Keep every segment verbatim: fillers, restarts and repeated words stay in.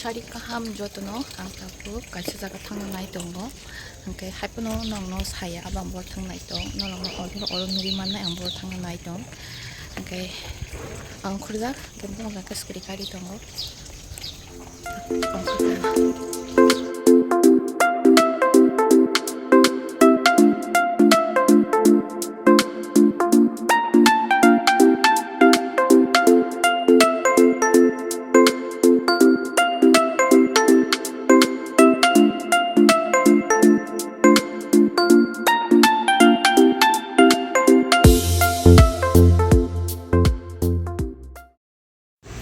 Sari kaham jotono ang tabuk kaisa jaga thangna nai tongo. Hwnkhe haiphano nokno saya abo ang boro thang nai tong. Norokno oro oro nugwi mannai ang boro thangna nai tong. Hwnkhe ang khurjak, hwnkhe bwskango scooty gari tongo.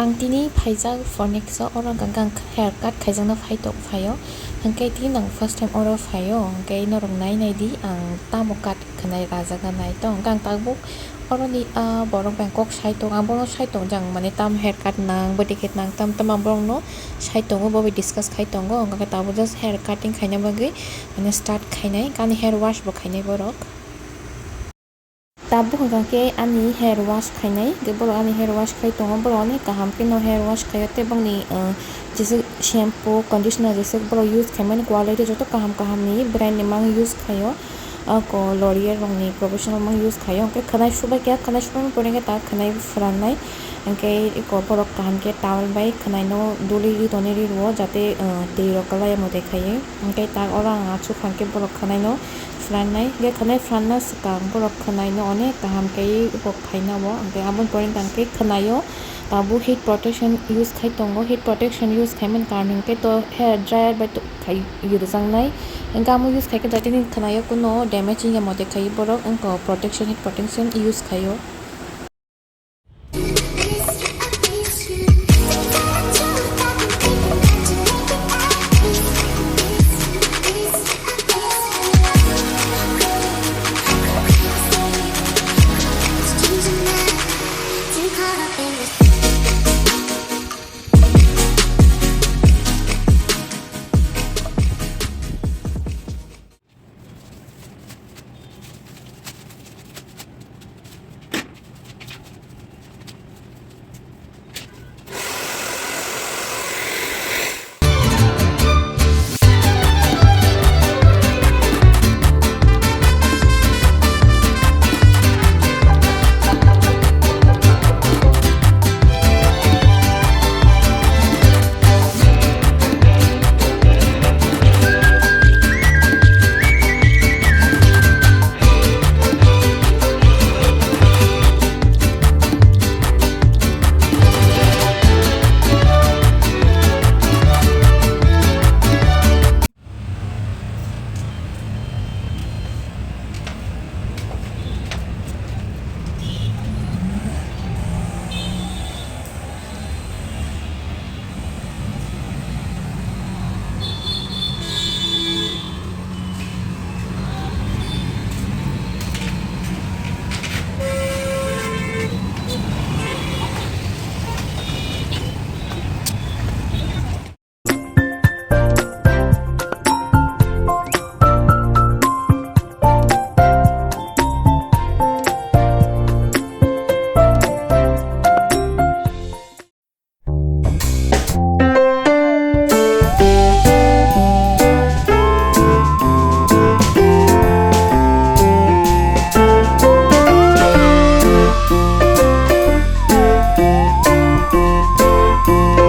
Ang tini phaijak Phoenix o, oro hwnkha khe ang hair cut khaijakna phai tong phaio, hwnkhe tini ang first time oro phaio, hwnkhe norok nai nai di ang tamo cut khwnai rajakna nai tong, hwnkhe ang tabuk oroni, ah, borok bai kok sai tong, ang bono sai tong jang mane tam hair cut nang, body cut nang, tam tam ang borokno sai tongo, bo bai discuss khai tongo, hwnkhe tabuk just hair cutting khaina bagwi mane start khainai, ani hair wash bo khainai borok. Tabuk hwnkha khe ani hair wash khainai, hwnkhe borok ani hair wash khai tongo, borok onek kaham kheno hair wash khaio, tei bongni, uh, jesa shampoo, conditioner jesa borok use khaimani quality joto kaham kaham ni brand ni mang use khaio, ako L'Oreal rokni professional mang use khaio, hwnkhe khwnai subai khe, khwnai subai pore khe ta khwnai phrannai, hwnkhe eko borok kaham khe towel bai khwnai no duli ri tonwi ri rwo, jate, uh, twi rok kwlai omo de khaiwi, hwnkhe ta oro ang achuk kha khe borok khwnai no phrannai, hwnkhe khwnai phranna swkang borok khwnai no onek kaham khe ufuk khaina bo, hwnkhe aboni pore hwnkhe khwnai o tabuk heat protection use khai tongo, heat protection use khaimani karon hwnkhe to hair dryer bai to khai rijak nai, hwnkhe amo use khai khe jate nini khwnai o kuno damage wngya mode khai borok wngkha protection, heat protection use khai o.